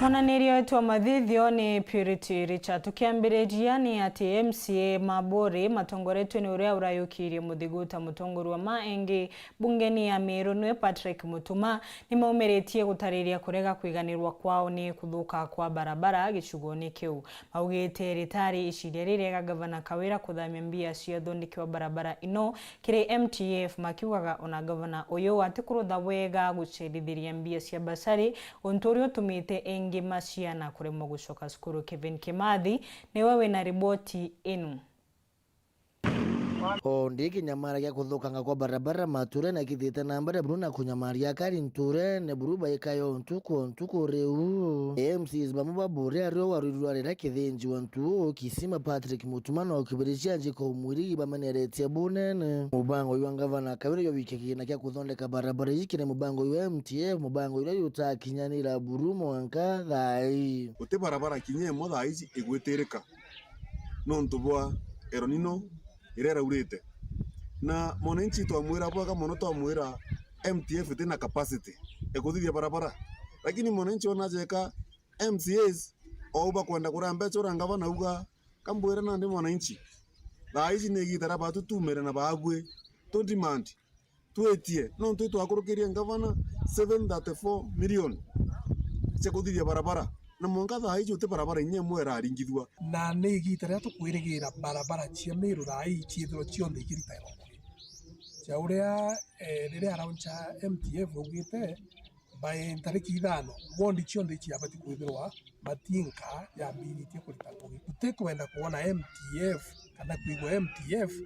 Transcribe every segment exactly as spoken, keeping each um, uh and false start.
Mwonaniria wetu wa mathithio ni Purity Richard. Tukiambiriria ni ati M C A Maburi matongoretwe ni uria urayukirie muthigu ta mutongoria wa ma engi bungeni ya Meru niwe Patrick Mutuma, nimaumiritie gutariria kurega kwiganirwa kwao ni kuthuka kwa barabara gicigone kiu. Maugite ritari iciria ririega Gavana Kawira kuthamia mbia cia uthondeki wa barabara ino kiri M T F, makiugaga ona gavana uyu atikurutha wega gucerithiria mbia cia basari, untu uria utumite engi ma ciana kuremwa gucoka cukuru. Kevin Kimathi niwe wina riboti inu. O ndi kinyamara gia kuthukanga kwa barabara maturene kithite na mbere buru na kunyamaria akari nturene buru baikayo ntuku o ntuku riu. M Cs bamwe ba Buuri ario warwirwa riria kithinji wa ntuo Kisima Patrick Mutuma na ukibiricia njiko mwirigi bameneretie bunene. Mubango jwa ngavana Kawira jwa wikia kigina kia kuthondeka barabara iji kiri mubango jwa M T F, mubango juria jutakinyanira buru mwanka thaa ii. Guti barabara kinya imwe thaa iji igwitirika nontu bwa El Nino iria iraurite. Na mwananchi twamwira bwega mono, twamwira M T F itina capacity ya kuthithia barabara. Lakini mwananchi ona ajeka M C As o bakwenda kuria mbeca uria ngavana auga, kambwire nandi mwananchi. Thaa iji ni igita ria batu tumire na baagwi tu demand. Twetie, nontu itwakurukirie ngavana seven thirty-four million cia kuthithia barabara, na mwanka thaa iji uti barabara inya imwe iraringithua. Na ni igita riria tukwirigira barabara cia Meru thaa ii ciithirwa cionthe ikiritairwa ngugi. Cia uria, eh, riria arauncha M T F augite, by ntariki ithano, wondi cionthe iciabati kwithirwa matinka yambiritie kurita ngugi. Tutikwenda kwona M T F kana kwigua M T F,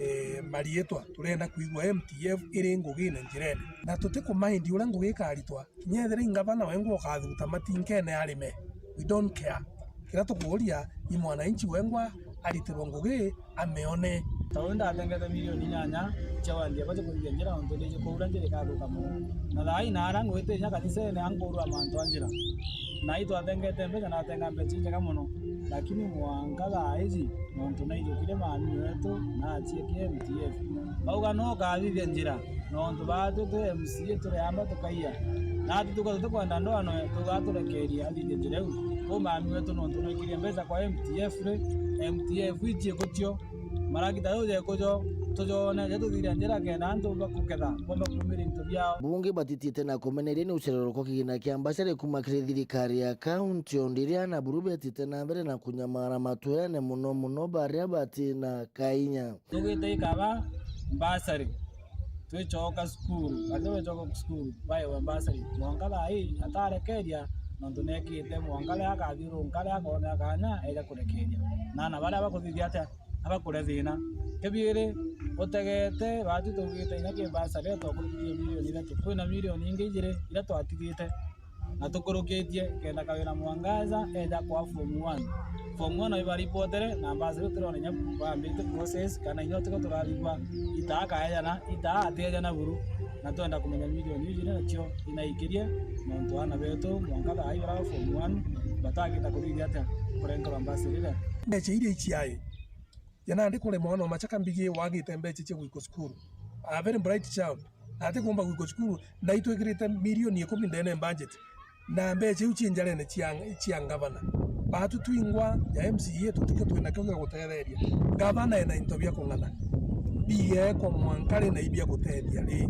eh, mariitwa. Turenda kwigua M T F iri ngugine njirene. Na tutikumaindi uria ngugi ikaritwa. Kinya ethira i ngavana wengwa ukathuta matinkene arime. We don't care. Kiria tukuuria i mwananchi wengwa aritirwe ngugi ameone. Ta uu ndathengete milioni inyanya cia wandia bati kuthithia njira nontu ndiji kuura njira ikathuka mono. Na thaa ii naara ngwite inya kanisene ankurua mantu a njira. Na itwathengete mbeca, natenga mbeca injega mono. Lakini mwanka thaa iji, nontu naijukire maami wetu na acieke M T F. Bauga no ukathithia njira, nontu baatu twi M C A turiamba tukaia. Naatu tuka tutikwenda ndoa noe, tuga turekeria athithie njira iu. Kou maami wetu nontu noikirie mbeca kwa M T F ri, M T F icie gutio. Maragita jau jekujo, tujone, ja tuthiria njira kenda antu bakuketha, bomba kuumiria into biao. Bungi batitite na kumeneria ni ucererwa kwa kigina kia mbasari kuma kiri thirikari ya kaunti, o ndiria na buru betite na mbere na kunyamara matwene, muno muno baria bati na kainya. Tugite ikaba mbasari, twicoka cukuru, baria becoka cukuru, baewa mbasari. Mwanka thaa ii atarekeria, nontu nekite mwanka ria akathiurunka ria akona kanya eja kurekeria. Na ana baria bakuthithia atia? Abakure thina. Kibiiri, utegete, baatu tugite inya ki mbasari, twakurukirie milioni ithatu. Kwina milioni ingi ijiri iria twatigite. Na tukurukitie kenda Kawira Mwangaza eja kwa form one. Form one ibaripotire, na mbasari utirona inya bambite process, kana inya utiko turathigwa itaa kaejana, itaa atiejana buru. Na twenda kumenya milioni ijiri nacio inaikirie, nontu ana betu mwanka thaa ii bara form one batagita kuthithia atia kurenkerwa mbasari iria. Mbeca iria iciae. Ja nandi kure mwana wa machaka mbigi wagite mbeca cia gwikwa cukuru. A very bright child. Na atikumba gwikwa cukuru, na itwikirite milioni ikumi ndene budget. Na mbeca iu ci njarene cia, cia ngavana. Baatu twingwa ja M C A tutikio twinakio gia gutetheria. Ngavana ena into bia kung'ana. Biekwa mwanka ri na ibia gutethia ri?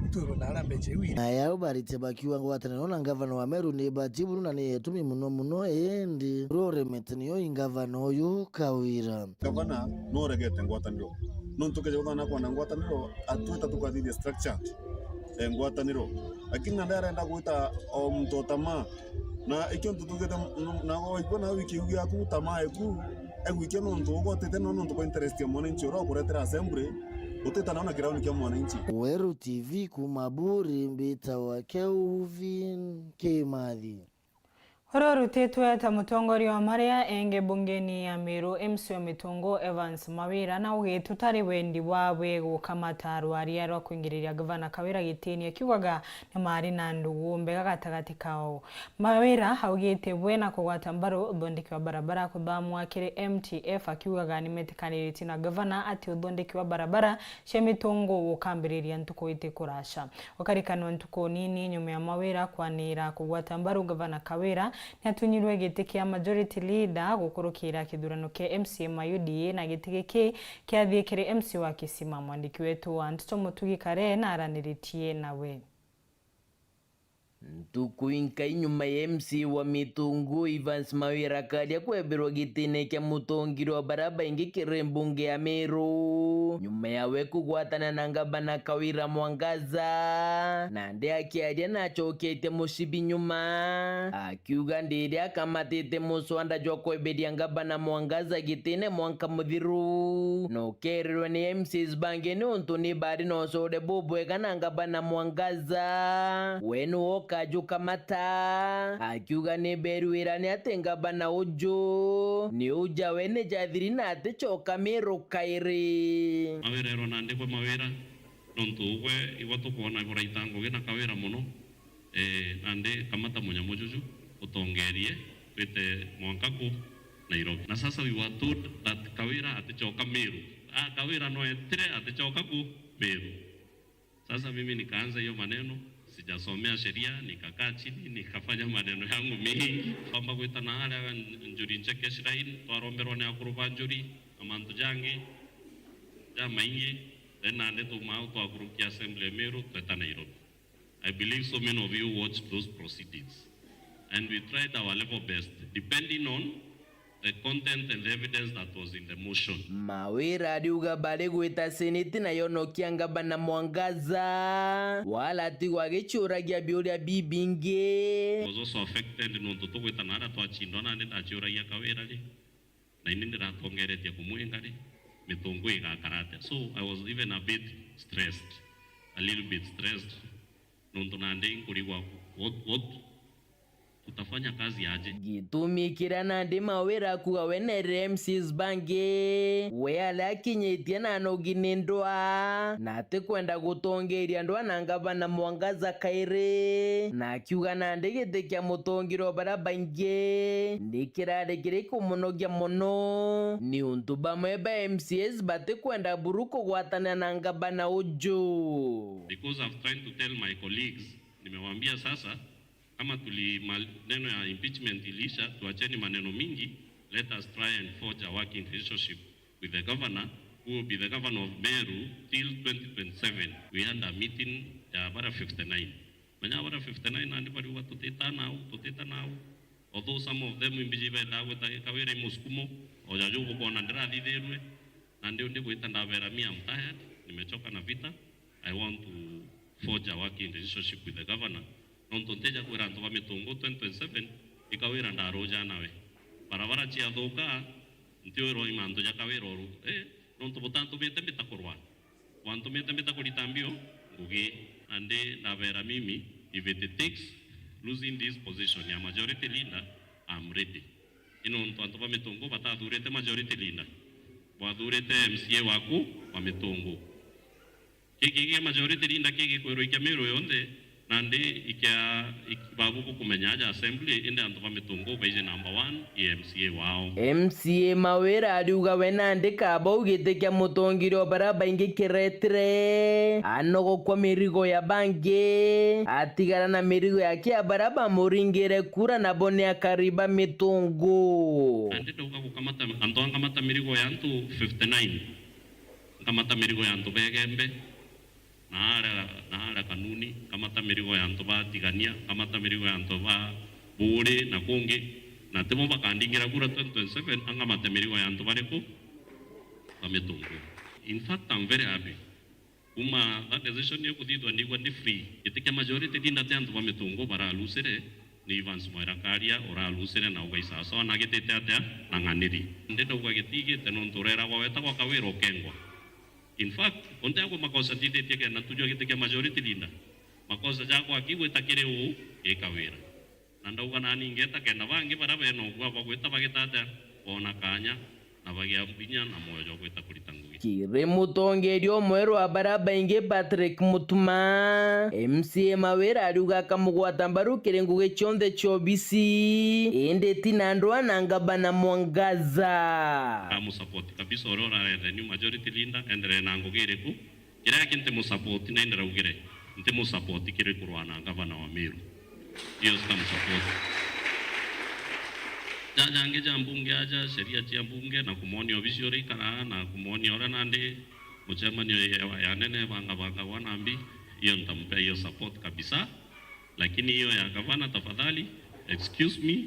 Itwirwe naara mbeca iu iri. Na yao baritie bakiuga ngwataniro na ngavana wa Meru ni bati buru na ni itumi muno muno, indi uria uremete niyo i ngavana uyu Kawira. Gavana nuregete ngwataniro. Nontu keja guthana kwenda ngwataniro, atwita tukathithia structured, eh, ngwataniro. Lakini nandi arenda gwita o muntu o tamaa. Na ikio ntu tugite, na waigua na wiki iu giaku tamaa eku, egwikia nontu ugotete no nontu bwa interest ya mwananchi uria ukuretera assembly, utita nao na kirauni kia mwananchi. Weru T V kuma Buri, mbitawa Kelvin Kimathi. Uria urutitwe ta mutongoria wa maria enge bungeni ya Meru, M C wa Mitungu, Evans Mawira, na ugitutari wendi bwawe gukamata rwaria rwa kuingiriria Gavana Kawira gitini, akiugaga ni mari na ndugu mbega gatagati kao. Mawira augite bwe na kugwata mbaru uthondeki wa barabara kuthamwa kiri M T F, akiugaga ni metikaniritie na gavana ati uthondeki wa barabara cia Mitungu gukambiriria ntuku iti kuraca. Gukarikanwa ntuku nini nyuma ya Mawira kwanira kugwata mbaru Gavana Kawira, Niatunyirwe giti kia majority leader gukurukira kithurano kia M C A ma U D A, na giti giki kiathie kiri M C A wa Kisima. Mwandiki wetu wa nteto Mutugi Kare naraniritie nawe. Ntuku inkai nyuma ya M C A wa Mitungu, Evans Mawira Karia kwebirwa gitine kia mutongiria wa baria baingi kiri mbunge ya Meru, nyuma yawe kugwatana na ngavana Kawira Mwangaza, nandi akiaria nacoketie mucibi nyuma, akiuga ndiri akamatite muswanda jwa kweberia ngavana Mwangaza gitine mwanka muthiru, na ukerirwe ni M C As bangi niuntu ni bari na ucore bubwega na ngavana Mwangaza. We niwe ukajukamata, akiuga ni beruirane ati ngavana uju ni uja we ni jathiri na aticoka Meru kairi. Mawira erwa nandi gwe Mawira, nontu ugwe igwe tukwona buraita ngugi na Kawira mono. Eh, nandi kamata munyamu juju utongerie twite mwanka ku Nairobi. Na sasa we were told that Kawira aticoka Meru. Ah, Kawira no etire aticoka ku Meru. Sasa mimi nikaanza hiyo maneno, sijasomea sheria, nikakaa chini, nikafanya maneno yangu mingi. Twamba gwita na aria Njuri Ncheke Shrine, twaromberwa ni akuru ba Njuri, na mantu jangi jamaingi. Then nandi tumau twakurukia Assembly ya Meru, tweta Nairobi. I believe so many of you watched those proceedings. And we tried our level best, depending on the content and the evidence that was in the motion. Mawira ariuga bari gwita Seneti na yonokia ngavana Mwangaza, wala atigwa agiciuragia biuria bibingi. I was also affected nontu tugwita na aria twacindwa nandi ndaciuragia Kawira ri, na ini ndiratongeretie kumwinga ri, Mitungu igakara atia. So I was even a bit stressed, a little bit stressed, nontu nandi nkurigwa what, what tutafanya kazi aje. Gitumi kiria nandi Mawira akuga we nerire M Cs bangi, we aria akinyitie na anogi ni ndwaa, na atikwenda gutongeria ndwaa na ngavana Mwangaza kairi, na akiuga nandi giti kia mutongeria o baria baingi ni kirari kiri kumunogia mono, niuntu bamwe ba M Cs batikwenda buru kugwatana na ngavana uju. Because I've tried to tell my colleagues, nimewaambia sasa, kama tuli mal-, neno ya impeachment iliisha, tuacheni maneno mingi, let us try and forge a working relationship with the governor, who will be the governor of Meru till twenty twenty-seven. We had a meeting ya bara fifty-nine. Menya bara fifty-nine nandi bariuga tutita nau, tutita nau. Although some of them imbiji bendaa gwita Kawira i musukumo, o jaju bukona ndirathithirue, nandi undi gwita ndabera, "Me, I'm tired, nimechoka na vita, I want to forge a working relationship with the governor." Nontu ntija kwira antu ba Mitungu twenty twenty-seven, i Kawira ndaruja nawe. Barabara ciathuka, ntiwirwa i mantu ja Kawira uru. Eh, nontu butantumite mbita kurwa. Bwantumite mbita kurita mbio ngugi, nandi ndabera mimi, if it takes losing this position ya majority leader, I'm ready. I nontu antu ba Mitungu batathurite majority leader, bwathurite M C A waku wa Mitungu. Giki gia majority leader kigikwirwa ikia Meru yonthe, nandi ikia, ik-, babu bukumenya aja assembly, indi antu ba Mitungu baiji number one i M C A wao. M C A Mawira ariuga we nandi kaba ugite kia mutongeria o baria baingi kiretire, anogokwa mirigo ya bangi, atigara na mirigo yake ya baria bamuringire kura, nabo ni akari ba Mitungu. Nandi ndauga gukamata, antu ankamata mirigo ya antu fifty-nine, nkamata mirigo ya antu ba Igembe, na aria, na aria Kanuni, nkamata mirigo ya antu ba Tigania, nkamata mirigo ya antu ba Buuri na kungi, na tibo bakandingira kura twenty twenty-seven, ankamate mirigo ya antu bariku? Ba Mitungu. In fact, I'm very happy. Kuma that decision ikuthithwa, ndigwa ndi free. Giti kia majority leader ti antu ba Mitungu baralusire, ni Evans Mawira Karia uralusire na ugai sawasawa na agitite atia na ng'aniri. Ndi ndauga gitigite nontu ureragwa wetagwa Kawira ukengwa. In fact, untegwa makosa nthithitie kenda ntujwa giti kia majority leader. Makosa jakwa akigwita kiri uu i Kawira. Na ndauga nani ngeta kenda bangi baria bena ugua bagwita bagita atia, boona kaanya, na bagia mbinya na mwoyo jwa gwita kurita ngugi. Kiri mutongeria umwe rwa baria baingi Patrick Mutuma, M C A Mawira ariuga akamugwata mbaru kiri ngugi cionthe cia obisi, indi ti na ndwaa na ngavana Mwangaza. Ndamusupport kabisa uria urare the new majority leader, enderee na ngugi iriku? Kiria ki ntimusupport, na indi raugire, ntimusupport kiri kurwaa na ngavana wa Meru. Hiyo sitamusupport. Jaja angi ja mbunge aja, sheria cia mbunge, na kumwonia obici uria ikaraa, na kumwonia uria nandi mucemanio ya, ya nene bangabangagwa nambi, hiyo nitampea hiyo support kabisa. Lakini hiyo ya gavana, tafadhali, excuse me,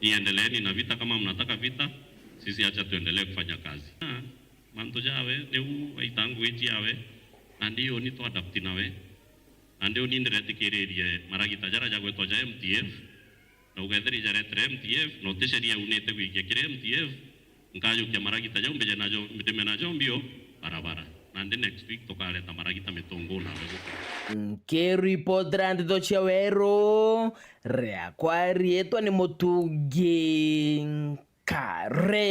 niendeleeni na vita kama mnataka vita, sisi acha tuendelee kufanya kazi. Na mantu jawe, niu aita ngugi ciawe, nandi uni twa adapt nawe, nandi uni ndiretikiririe maragita jara jagwetwa ja M T F, na ukethira ijaretire M T F, na uti sheria unite gwikia kiri M T F, nkajukia maragita jau mbije najo, ndime najo mbio barabara. Nandi next week tukareta maragita Mitunguu nawe guku. Nkiripotera ndeto cia weru, riakwa riitwa ni Mutungi Nkare.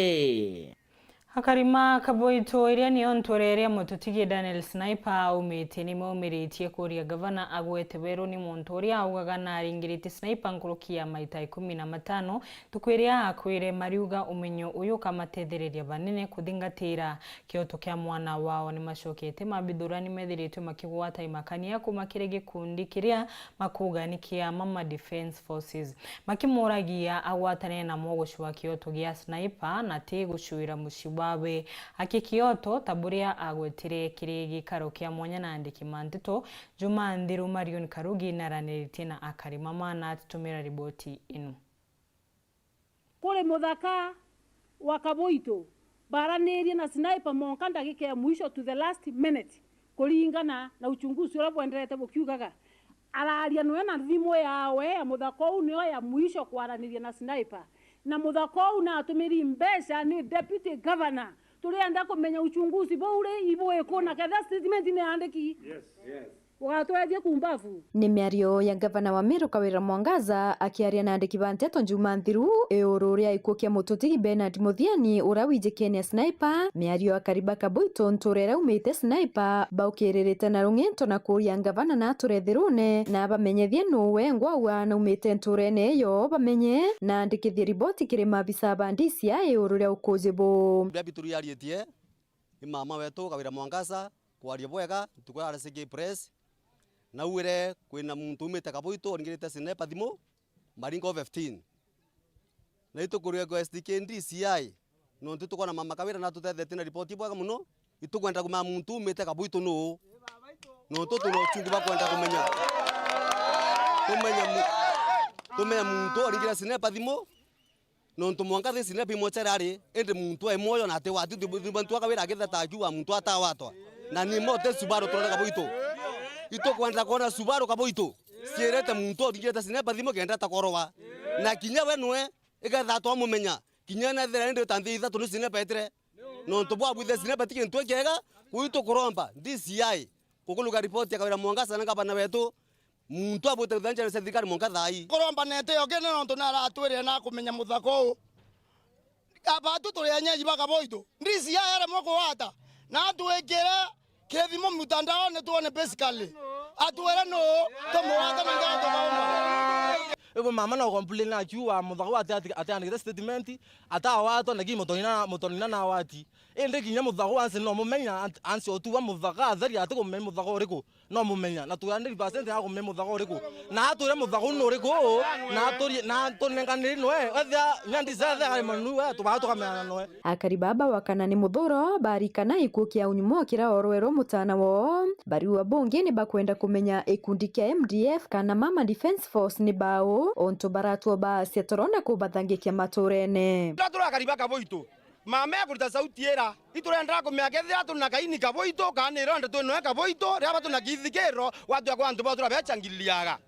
Akari ma Kaboito iria nio ntuura iria mututigi Daniel Sniper aumite ni maumiritie kuuria gavana agwete weru ni muntu uria augaga na aringirite Sniper nkuruki ya maita ikumi na matano, ntuku iria akwire, mariuga umenyo uyu ukamatethereria banene kuthingatira kioto kia mwana wao. Ni macokete mabithurani methiritwe makigwata imakania kuma kiri gikundi kiria makuuga ni kia Mama Defence Forces. Makimuragia agwatane namo gucua kioto gia Sniper na ti gucuira mucii bwawe. Aki kioto ta buria agwetire kiri gikaro kia mwanya na andiki ma nteto juma nthiru, Marion Karugi naraniritie na akari mama na atutumira riboti ino. Kuri muthaka wa Kaboito, baranirie na Sniper monka ndagika ya mwisho, to the last minute, kuringana na uchunguzi uria bwenderete bukiugaga. Araria nwe na thimu yawe ya muthaka uu nio ya mwisho kwaraniria na Sniper. Na muthaka uu natumiri mbeca ni deputy governor. Turienda kumenya uchunguzi buu ri ibu iku, na ketha statement ni yandiki. Yes. Yes. Ugatwethie kumbavu. Ni miario ya gavana wa Meru Kawira Mwangaza akiaria na andiki ba nteto njuma nthiru iguru ria gikuu kia mututigi Bernard Muthiani uria wijikene Sniper. Miario ya Kariba Kaboito ntuura iria aumite Sniper baukiririte na rung'ento na kuuria gavana na ature thirune na bamenyethie nuu wengwa ua naumite ntuurene iyo, bamenye na andikithie riboti kiri maabisa ba D C I iguru ria ukuuji buu. Biabi turiaritie ni mama wetu Kawira Mwangaza kwaria bwega ntuku ya R C K Press. Naugire kwina muntu umite Kaboito oringirite Sniper thimu maringo fifteen. Na itukuria request ki D C I, nontu tukwona mama Kawira natutethetie na ripoti bwega muno. Itukwenda kumenya muntu umite Kaboito nuu, nontu tuna uchungu bwa kwenda kumenya. Tumenya mu-, tumenya muntu oringire Sniper thimu. Nontu mwanka thi Sniper imwechere ari, indi muntu ai mwoyo na ati wati, thibantu akawira akitheta akiuga muntu atawatwa. Na ni mote Subaru turone Kaboito. Itukwenda kwona Subaru Kaboito ciirete muntu oringirite Sniper thimu kenda takorowa. Na kinya we nwe, iketha twamumenya. Kinya na ethira indi ta nthi ithatu ni Sniper etire. Nontu bwa bwithe Sniper ti kintu kiega, kuu tukuromba D C I kukuluga ripoti ya Kawira Mwangaza na gavana wetu, muntu abute kuthanjana cia thirikari mwanka thaa ii. Kuromba nete yo kene nontu naratwirire na kumenya muthaka uu. Abatu turi enyeji ba Kaboito. D C I aremwe kugwata. Na atwikire kithimo mitandaone twone basically. Atwire nuu, tumugwate na ngai tukaumba. Ibu mama no complain akiuga muthaka ati, ati, atiandikite statement, atawatwa na ki mutonina, mutonina na wati. Indi kinya muthaka ansi no mumenya, ansi otuga muthaka atheri ati kumenya muthaka uriku. No mumenya, na tu hundred percent ya kumenya muthaka uriku. Na atwire muthaka uu nuriku, na aturi-, na atunenganiri nwe, ethia nyandi zethe ari manu, eh, tubaa tukamenyana nwe. Akari baba wa kana ni muthuro, barikana gikuu kia unyumo kiraorwerwe mutana woo. Bariua bungi ni bakwenda kumenya ikundi kia M D F kana Mama Defence Force ni bau, ontu baratwo baacia toro na kubathangikia maturene. Turakari ba Kaboito. Mama ekurita sauti ira, iturenda kumenya kethira tuna kaini Kaboito, kana ni ironda twi noe Kaboito, riria batu na kithikiro, watu akwa antu bau turabechangiliaga.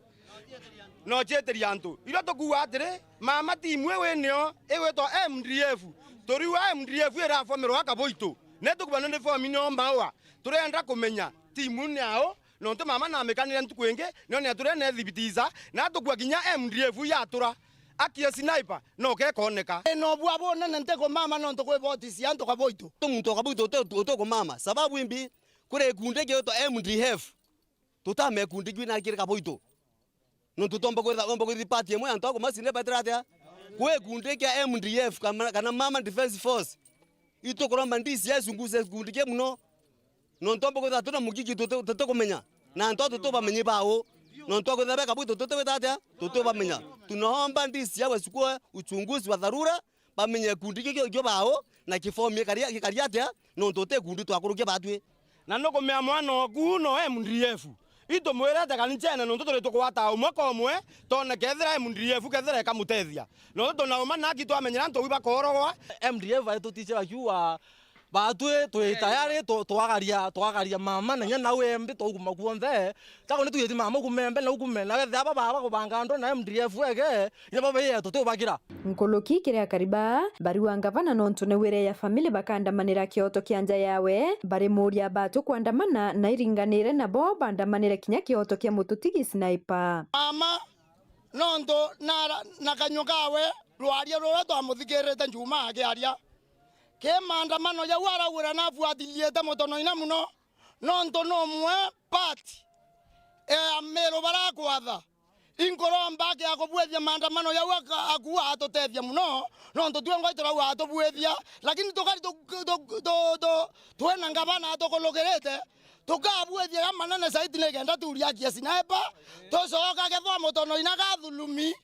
No cietiria antu. Irio tukuuga atiri, mama timu iu inio igwitwa M D F. Turiuga M D F irafomerwa Kaboito. Ni tukuba ni fomi nio mbaua. Turenda kumenya timu ni au, nontu mama namikanire ntuku ingi, nio ni aturene ethibitiza, na atukua kinya M D F yatura. Aki ya Sniper, no gekoneka. Ina ubua bunene ntikumama nontu kwi voti cia antu Kaboito. Tu muntu wa Kaboito uti, uti, utikumama. Sababu imbi, kuri ikundi kiitwa M D F. Tutame ikundi kiu na kiri Kaboito. Nontu tutomba kwitha, tutomba kwithi party imwe antu aku ma Sniper etire atia? Kwi ikundi kia M D F kana, kana Mama Defence Force. Itukuromba D C I icunguze gikundi kiu muno. Nontu omba kwithirwa twina mugigi tuti-, tutikumenya. Na antu aa tutubamenyi bau. Nontu akwithira beka bwitu tutibwita atia? Tutibamenya. Tunaomba D C I wachukue uchunguzi wa dharura, bamenye gikundi giki kio bao na kifomu gikaria, gikaria atia, nontu ti gikundi twakurukia batwi. Na nukumea mwana oku no M D F. Itumwirite kanichene nontu turi tugwata umwe kwa umwe, tone kethira M D F kethira ikamutethia. Nontu tunauma naki twamenyera antu au bakorogwa. M D F aitutiche bakiuga, batwi twi tayari tu-, twagaria, twagaria mama na inya nau embi twauguma kuonthe. Tako ni tugiti mama ugume embe na ugume, na wethira baba bakubanga andu na M D F ege, inya baba iye tutiubagira. Nkuruki kiri akari baa, bariuga ngavana nontu ni wire ya family bakandamanira kioto kia nja yawe, bari muuria batwi kwandamana na iringanire nabo bandamanire kinya kioto kia mututigi Sniper. Mama, nontu na, na kanyua kawe, rwaria ruria twamuthikirite Njumaa akiaria, ki maandamano jau araugire nafuatiliite Mutonoina muno, nontu numwe part ya Meru barakwatha. Inkuromba akia kubwithia maandamano jau aka-, aku atutethia muno, nontu twengwa iturauga atubwithia, lakini tukari tu-, tu-, tu-, tu-, twina ngavana atukulukirite, tukabwithia ja manene zaidi nikenda turia akia Sniper, tucoka kethwa Mutonoina kathulumi,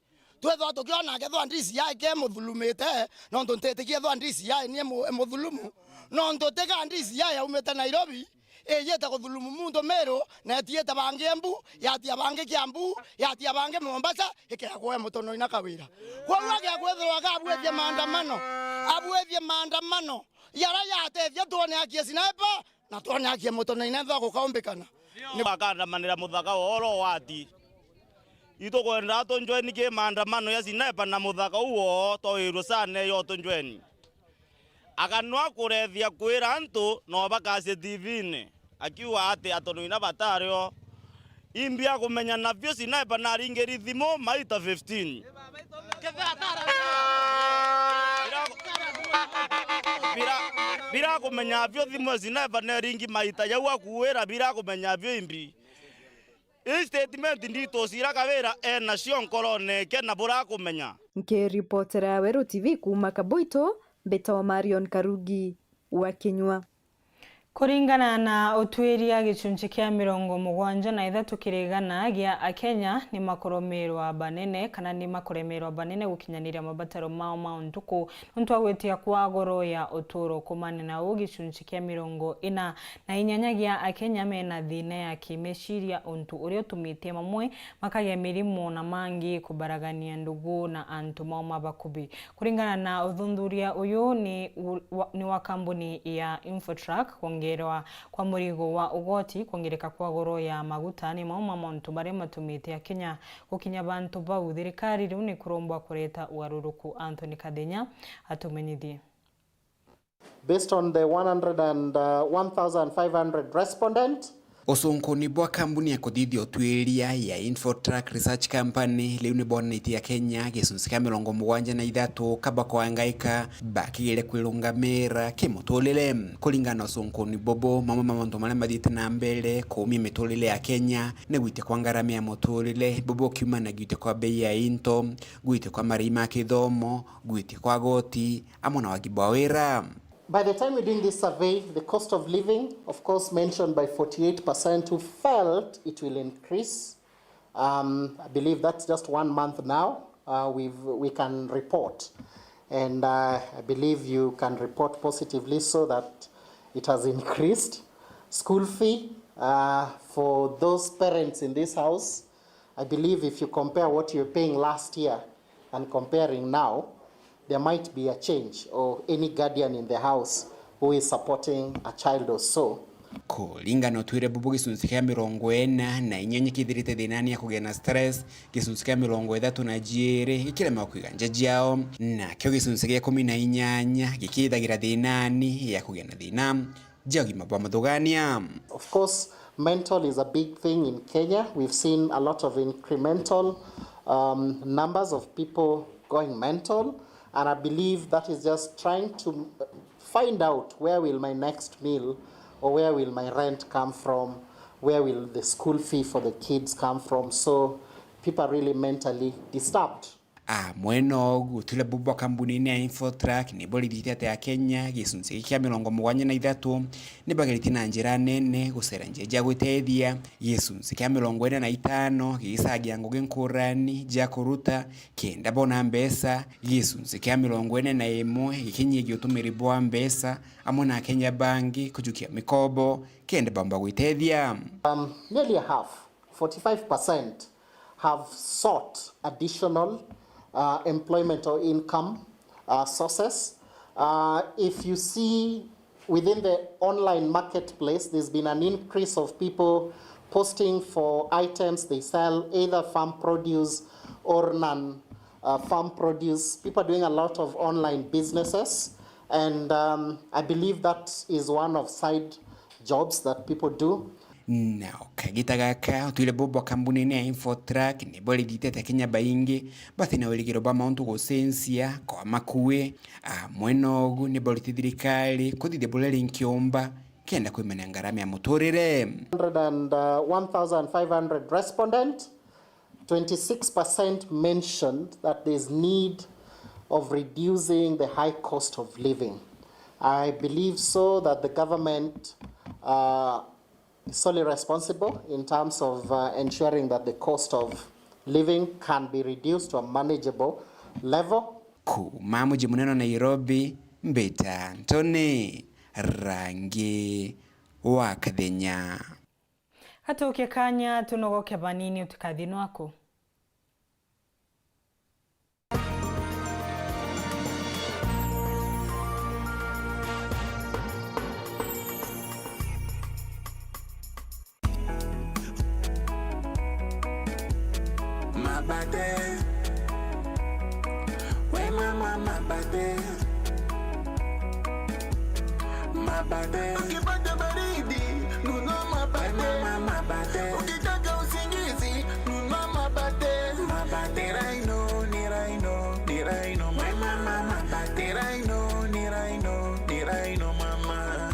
twithwa tukiona kethwa D C I ke muthulumite, nontu ntitikia ethwa D C I ni mu-, muthulumu, nontu tika D C I yaumite Nairobi, ijite kuthulumu muntu Meru, na etiite bangi Embu, yatia bangi Kiambu, yatia bangi Mombasa, ikegwe Mutonoina kawira. Kwou agia kwithirwa akabwithia maandamano, abwithie maandamano, jaria jatethia twone akia Sniper, na twone akia Mutonoina ethwa gukaumbikana. Ni bakandamanira muthaka woro wati. Itukwenda tunjweni ki maandamano ya Sniper na muthaka uo twawirwe sana yo tunjweni. Akanwa kurethia kwira antu no bakacie T V-ini, akiuga ati Mutonoina batari o. Imbi akumenya nabio Sniper naringiri thimu maita fifteen. Bira, bira, bira kumenya abio thimu Sniper neringi maita jau akuwira bira kumenya abio imbi. Ii statement ndito cira Kawira enacio nkorone eke na burakumenya. Nkiripotera Weru T V kuuma Kaboito, mbitagwa Marion Karugi wa Kinyua. Kuringana na utwiria, gicunci kia mirongo mugwanja na ithatu kiri igana gia Akenya ni makurumirwa banene kana ni makuremerwa banene gukinyaniria mabataro mao ma untuku nontu wa gwitia kwa goro ya uturo. Kumania na uu, gicunci kia mirongo ina na inyanya gia Akenya mena thina ya kimeciria, untu uria utumite mamwe makagia mirimu na mangi kubaragania ndugu na antu mao ma bakubi. Kuringana na uthuthuria uyu ni u-, wa, ni wa kambuni ya Infotrack, kwongerwa kwa murigo wa ugoti, kwongereka kwa goro ya maguta ni mamwe ma mauntu maria matumite Akenya gukinya bantu bau. Thirikari riu ni kurombwa kureta ugaruruku. Anthony Kathenya atumenyithie. Based on the one hundred and, uh, one thousand five hundred respondent. Ucunkuni bwa kambuni ya kuthithia utwiria ya Infotrack Research Company riu ni bwonanitie Akenya gicunci kia mirongo mugwanja na ithatu kabakwangaika bakigire kwirungamira kimuturire. Kuringana na ucunkuni bubu, mamwe ma mauntu maria mathiite na mbere kuumia miturire ya Akenya ni gwitia kwa ngarama ya muturire, bubu ukiumana na gwitia kwa bei ya into, gwitia kwa marii ma kithomo, gwitia kwa goti, amwe na wagi bwa wira. By the time we're doing this survey, the cost of living, of course, mentioned by forty-eight percent who felt it will increase. Um, I believe that's just one month now, uh, we've, we can report. And, uh, I believe you can report positively so that it has increased. School fee, uh, for those parents in this house, I believe if you compare what you're paying last year and comparing now, there might be a change, or any guardian in the house who is supporting a child or so. Kuringana na utwire bubu, gicunci kia mirongo ina na inyanya kithirite thinani ya kugia na stress, gicunci kia mirongo ithatu na jiiri gikiremewa kwiga nja jiao, nakio gicunci gia ikumi na inyanya gikithagira thinani ya kugia na thina jia ugima bwa muthugania. Of course, mental is a big thing in Kenya. We've seen a lot of incremental, um, numbers of people going mental, and I believe that is just trying to find out where will my next meal or where will my rent come from, where will the school fee for the kids come from. So people are really mentally disturbed. Amwe nogu, utwire bubwa kambunine ya Infotrak ni borithite ati Akenya gicunci kia mirongo mugwanja na ithatu ni bageritie na njira nene gucera njira cia gwitethia, gicunci kia mirongo ina na itano gigicagia ngugi nkurani cia kuruta kenda bona mbeca, gicunci kia mirongo ina na imwe gikinyigia utumiri bwa mbeca, amwe na Akenya bangi kujukia mikobo kenda bamba gwitethia. Um, nearly a half, forty-five percent, have sought additional, uh, employment or income, uh, sources. Uh, if you see within the online marketplace, there's been an increase of people posting for items they sell, either farm produce or non, uh, farm produce. People are doing a lot of online businesses, and, um, I believe that is one of side jobs that people do. Nao kagita gaka, utwire bubwa kambunine ya Infotrak ni borithite ati Akenya baingi bati na wirigiro bwa mauntu gucenjia kwa makui. Amwe nogu ni borithite thirikari kuthithia buria rinkiumba kenda kwimania ngarama ya muturire. Hundred and, uh, one thousand five hundred respondent, twenty-six percent mentioned that there's need of reducing the high cost of living. I believe so that the government, uh, is solely responsible in terms of, uh, ensuring that the cost of living can be reduced to a manageable level. Kuuma muji munene wa Nairobi, mbita Anthony Rangi wa Kathenya. Atuukie kanya tunogoke banini, utikathi nwaku. Mabate. We mama, mabate. Mabate. Ukipata baridi, nunua mabate. We mama, mabate. Ukitaka usingizi, nunua mabate. Mabate. Ni Rhino, ni Rhino, ni Rhino. We mama, mabate. Ni Rhino, ni Rhino, ni Rhino, mama.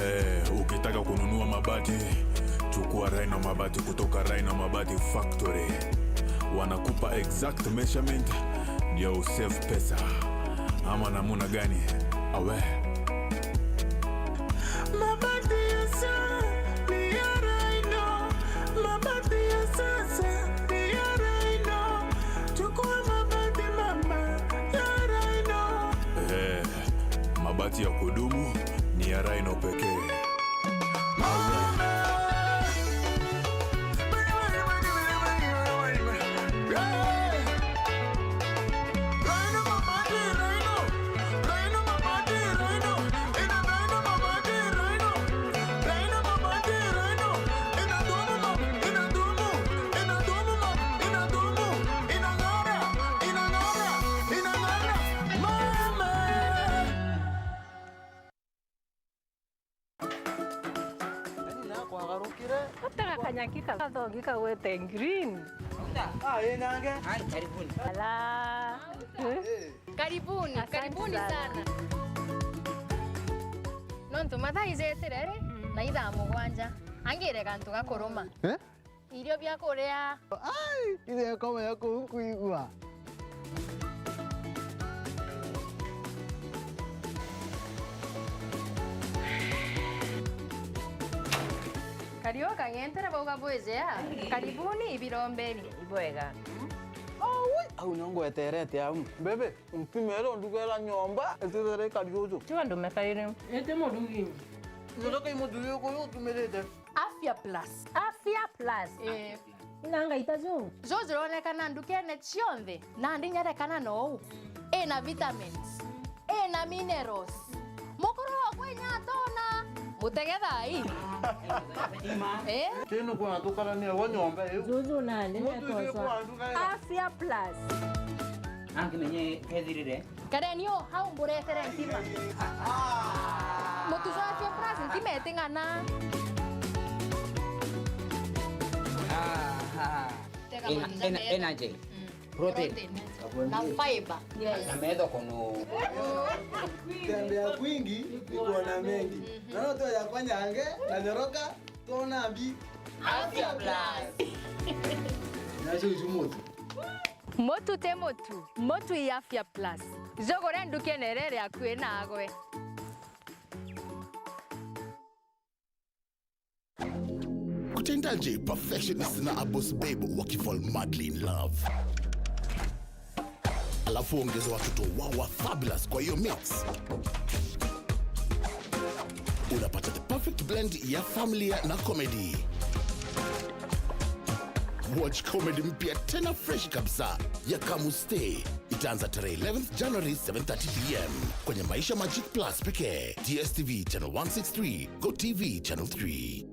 Eh, ukitaka kununua mabati, chukua Rhino Mabati kutoka Rhino Mabati Factory. Wanakupa exact measurement, ndio usave pesa. Ama namuna gani? Awe. Mabati ya sa-, ni ya Rhino. Mabati ya sasa ni ya Rhino. Chukua mabati mama ya Rhino. Eh, mabati ya kudumu ni ya Rhino pekee. Yaani, nakwagarukire. Gutega kanyaki kathongi kagwete green. Ah, ĩ nange. Ai, karibuni. Ala. Eh. Karibuni, asante karibuni sana. Sana. Nontu mathaa ijetire ri, mm, na ithaa mugwanja. Angire gantu gakuruma. Eh? Irio bia kuria. Ai, itheko ya kuu nkuigua. Kariu kang'entere bauga bwijea. Karibuni ibiromberi. Ibwega. Aui, au nio ngweterete au. Mbebe, mpimere undugera nyomba, itithire ikari uju. Tiga ndume kairi. Ite murugi. Nyotoka imuthuri uyu utumirite. Afya Plus. Afya Plus. Eh. Ina ngaita ju? Ju jironekana ndukene cionthe, nandi nyerekana nou. Ina vitamins, ina minerals. Mukuru okwe inya atona. Mutege thai. Eh? Tinu kwa tukarania wa nyomba iu. Juju nandi. Mutu netoswa. Afya Plus. Angimenye kethirire. Kareni o hau mburetere ntima. Mutu jwa Afya Plus ntima iting'ana. Aha. Tega ena, manza ena, mega. Energy. Mm. Protein. Protein. Na fiber. Yes. Na metho kono. Kutembea kwingi ni kuona mengi. Mhm. Na no tuoya kwa nyange na nyoroka tuona mbi. Afya Plus. Nacio icu mutu. Mutu ti mutu, mutu i Afya Plus. Jugure ndukene iria iri akui naagwe. Kutendaje perfectionist na a boss babe wakifall madly in love? Alafu ongeza watoto wao wa fabulous kwa hiyo mix. Unapata the perfect blend ya familia na comedy. Watch comedy mpya tena fresh kabisa ya Kamu Stay. Itaanza tarehe eleventh January, seven thirty p m kwenye Maisha Magic Plus pekee, D S T V channel one six three, Go T V channel three.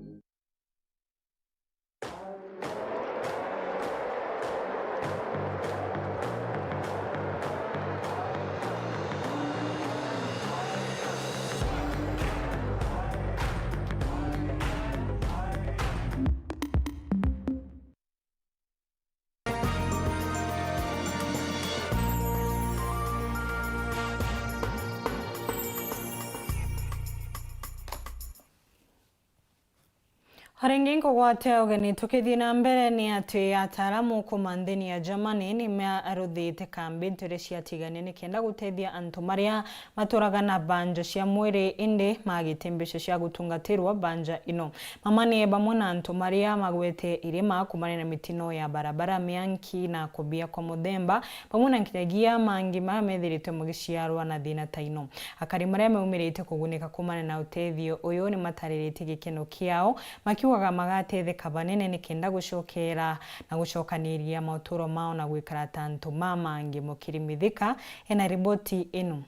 O ringi nkugwate ugeni tukithii na mbere ni ati ataaramu kuuma nthini ya Germany ni maruthite kambi ntere ciatigania nikenda gutethia antu maria maturaga na banja cia mwiri indi magite mbeca cia gutungatirwa banja ino. Mama ni bamwe na antu maria magwete irima kumania na mitino ya barabara, mianki na kubia kwa muthemba, bamwe na nkinyagia mangi maria methiritwe magiciarwa na thina ta ino. Akari maria maumirite kugunika kumania na utethio uyu ni matariritie gikeno kiao, makiugaga magatetheka banene nikenda gucokera na gucokaniria mauturo mao na gwikara ta antu ma mangi. Mukiri Mithika ena riboti ino.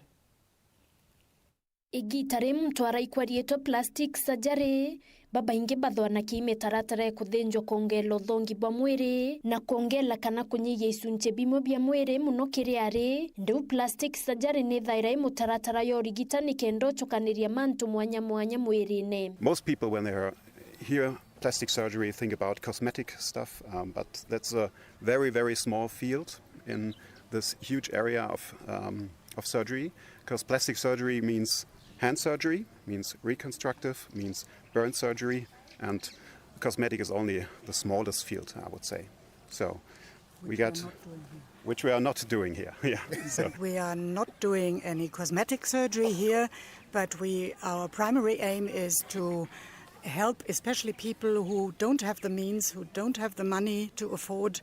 Igita ri muntu araikwa riitwa plastic surgery, babaingi bathwana ki mitaratara ya kuthinjwa kwongela uthongi bwa mwiri na kwongela kana kunyihia icunci bimwe bia mwiri, muno kiri ari. Ndiu plastic surgery ni thaira i mutaratara ya urigitani kenda ucukaniria mantu mwanya mwanya mwirine. Most people, when they are here, plastic surgery, think about cosmetic stuff, um, but that's a very, very small field in this huge area of, um, of surgery, 'cause plastic surgery means hand surgery, means reconstructive, means burn surgery, and cosmetic is only the smallest field, I would say. So we Which we are get, not doing here. Which we are not doing here. Yeah. So we are not doing any cosmetic surgery here, but we, our primary aim is to help especially people who don't have the means, who don't have the money to afford,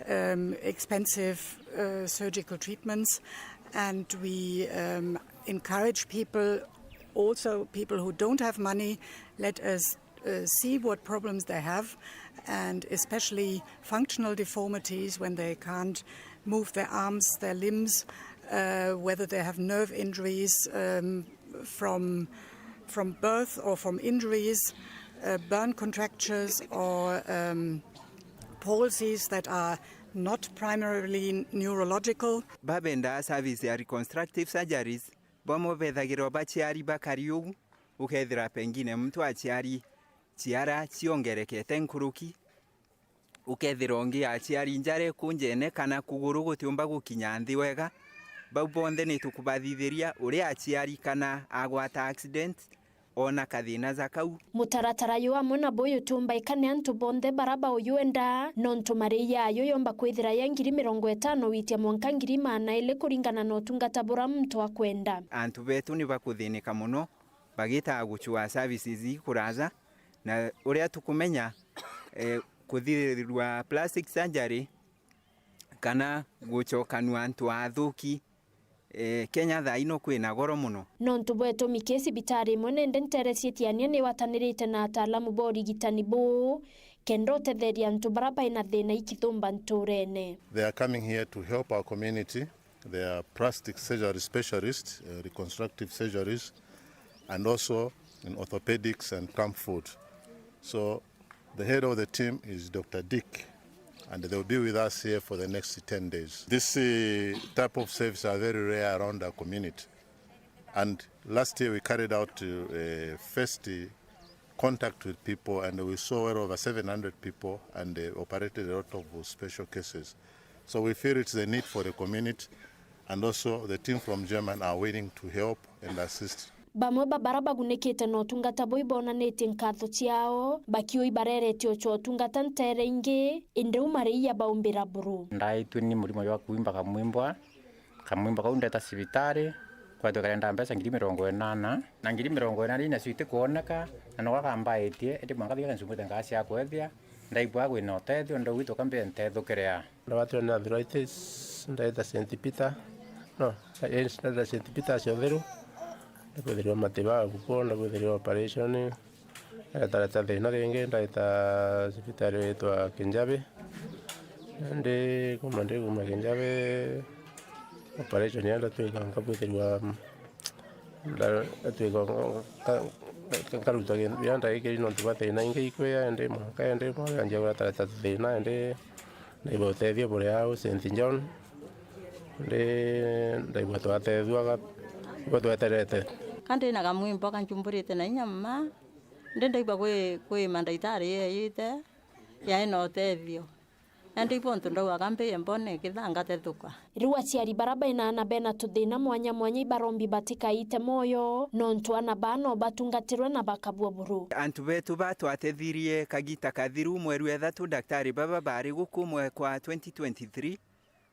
um, expensive, uh, surgical treatments. And we, um, encourage people, also people who don't have money, let us, uh, see what problems they have, and especially functional deformities, when they can't move their arms, their limbs, uh, whether they have nerve injuries, um, from, from birth or from injuries, uh, burn contractures or, um, palsies that are not primarily neurological. Babendaa service ya reconstructive surgeries, bamwe bethagirwa baciari bakari uu, ukethira pengine muntu aciari ciara ciongerekete nkuruki, ukethira ungi aciari njara ikunjene kana kuguru gutiumba gukinya nthi wega. Bau bonthe ni tukubathithiria uria aciari kana agwata accident, ona kathina ja kau. Mutaratara uyu amwe na buyu utumbaika ni antu bonthe bara bauyuenda, nontu marii yayo yomba kwithira ya ngiri mirongo itano witia mwanka ngiri maana ili kuringana na utungata bura muntu akwenda. Antu betu ni bakuthinika mono bagitaga gucua services ikuraja, na uria tukumenya, eh, kuthithirua plastic surgery kana gucokanua antu athuki, eh, Kenya thaa ino kwina goro mono. Nontu bwa itumi kii, cibitari imwe nende ntere cia Tigania ni iwatanirite na ataalamu ba urigitani buu, kenda utetheria antu bara baina thina ikithumba nturene. They are coming here to help our community. They are plastic surgery specialists, uh, reconstructive surgeries, and also in orthopedics and camp foot. So the head of the team is Doctor Dick, and they'll be with us here for the next ten days. This, uh, type of services are very rare around our community. And last year we carried out, uh, first, uh, contact with people, and we saw well over seven hundred people, and, uh, operated a lot of special cases. So we feel it's the need for the community, and also the team from German are willing to help and assist. Bamwe ba bara bagunikite na utungata buu ibonanitie nkatho ciao, bakiuga ibareretie ucwa utungata nteere ingi, indi u mariia baumbira buru. Ndaitue ni murimo jwa kuimba kamwimbwa, kamwimbwa kau ndeta cibitari, kwethirwa karenda mbeca ngiri mirongo inana, na ngiri mirongo inana ii nacio itikwoneka, na niko kambaaitie, indi mwanka thiga ncumbite nkaa cia kwethia, ndaigua kwina utethio, ndauga ithuka mbie ntethukire aa. Ndabatwe ni arthritis, ndaita Saint Peter, no, yes, ndaita Saint Peter cia Utheru, ndakwithirwa matibabu kuo, ndakwithirwa operation, ndatareta thina ringi, ndaita cibitari witwa Kinjabi, indi kuma ndi kuma Kinjabi, operation ya ndatwika nkabwithirwa Nda-, ndatwika nka-, nka-, nkaruta kintu biria ndaikiri nontu bwa thina ingi ikwia, indi mwanka indi mwanka njiagura tareta thina, indi ndaigua utethio buri au Saint John, indi ndaigua twatethua ga-, igua tweterete. Ka ndi na kamwimbo kanjumburite na inya mma, ndi ndaigua kwi, kwi mandaitari yeeyite, yaina utethio. Indi ibo untu ndaugaga mbie mbone, kethira ngatethuka. Riu aciari bara bena aana bena tuthina mwanya mwanya ibarombi batikaite mwoyo, nontu aana baa no batungatirwe na bakabua buru. Antu betu ba twatethirie kagita kathiru, mweri wa ithatu, daktari baba bari guku mwe kwa twenty twenty-three,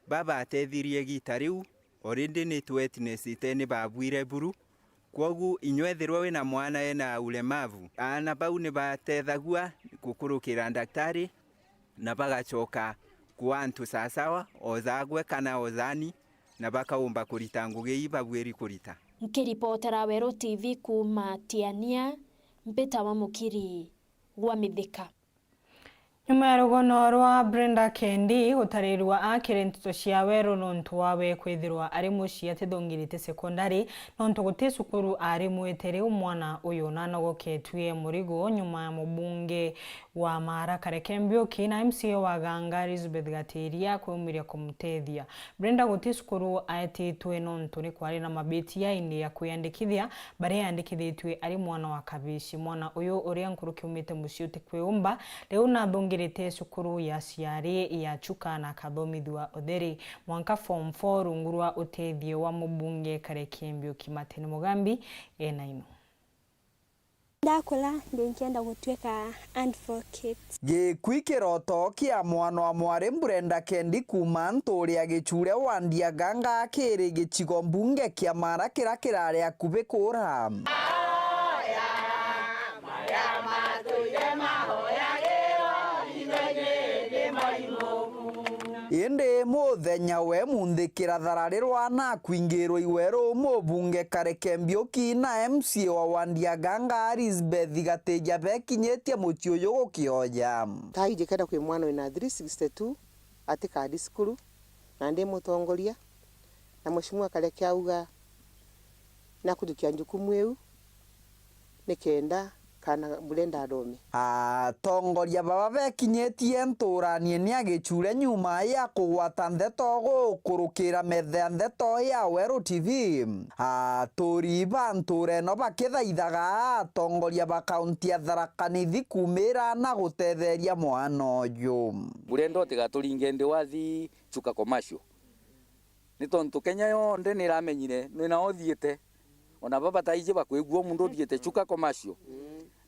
babatethirie gita riu, already ni tu witnessite ni babuire buru, kwogu inywe ethirwa wina mwana ena ulemavu, aana bau ni batethagua gukurukira daktari, na bagacoka kwa antu sasawa, ozagwe kana ozani, na bakaumba kurita ngugi ii babuiri kurita. Nkiripotera Weru T V kuuma Tiania, mbitawa Mukiri gwa Mithika. Nyuma ya rugono rwa Brenda Kendi gutarirua akiri nteto cia Weru nontu wawe kwithirwa ari mucii atithungirite sekondari, nontu guti cukuru ari mwite, riu mwana uyu nanogoketue murigo nyuma ya mubunge wa Maara Kareke Mbiuki na M C A wa Ganga Elizabeth Gatiria kwaumiria kumutethia. Brenda guti cukuru aetitwe nontu ni kwari na mabitia indi ya kwiyandikithia, baria yandikithitue ari mwana wa kabici. Mwana uyu uria nkuruki umite mucii utikwiumba, riu nathungirite cukuru ya aciari ya Chuka na akathomithua utheri mwanka form four rungu rwa utethio wa mubunge Kareke Mbiuki. Martin Mugambi ena ino. Ndakura, ndi nkienda gutuika advocate. Gikui kiroto kia mwana wa mwari Brenda Kendi kuuma Nturi ya Gichure wa Ndiaganga kiri gicigo mbunge kia Maara kiria kirari akubi kuura. Indi muthenya we munthi kirathara rirwa na kwingirwa Iweru, mubunge Kareke Mbiuki na M C A wa Wandiaganga Elizabeth Gatija bekinyitie mucii uyu gukioja. Taiji kenda kwi mwana wina three sixty-two atikadi cukuru, na ndi mutongoria, na Mheshimiwa Kareke auga nakujukia njukumu iu nikenda kana Brenda athome. Atongoria baba bekinyitie nturanie ni a Gichure nyuma ya kugwata ndeto gukurukira metha ya ndeto ya Weru T V. Aturi ba ntura ino bakithaithaga atongoria ba kaunti ya Tharaka Nithi kumira na gutetheria mwana uyu. Brenda utigaturinge ndi wathi Chuka Commercial. Ni tontu Kenya yonthe ni iramenyire ni nao uthiite. Ona baba taiji bakwigua muntu uthiite Chuka Commercial.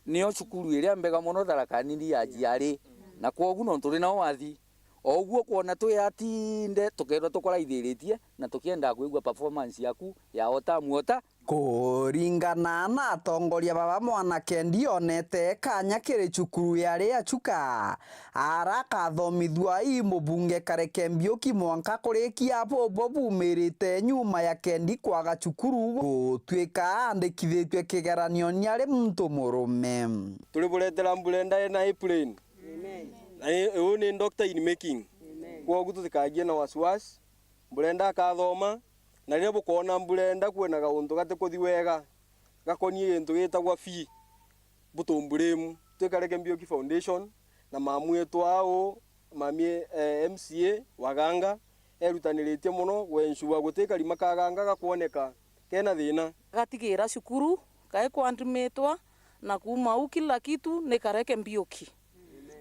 Nio cukuru iria mbega mono Tharaka Nithi ya jiari. Na kwogu nontu ni nao wathi. O uguo kwona twi atinde, tukeethirwa tukuraithiritie na tukienda kwigua performance yaku ya o tamu o ta. Kuringana na atongoria baba, mwana Kendi onete kanya kiri cukuru yari ya Chuka, ara akathomithua ii mubunge Kareke Mbiuki mwanka kurikia bobo bumirite nyuma ya Kendi kwaga cukuru gutuika andikithitue kigeranio ni ari muntu murume. Turiburetera Brenda ena apron. Amen. Na i-, uu ni doctor in making. Amen. Kwogu tutikagie na wasiwasi. Brenda akathoma, na riria bukoona Brenda kwina gauntu gatikuthi wega, gakonie gintu gitagwa fee, butumbulemu. Twi Kareke Mbiuki Foundation, na mamu wetu au, mami, eh, M C A wa Ganga, erutaniritie mono gwensua guti karima ka Ganga gakwoneka kena thina. Gatigira cukuru, kai kwandimitwa, na kuuma u kila kitu ni Kareke Mbiuki.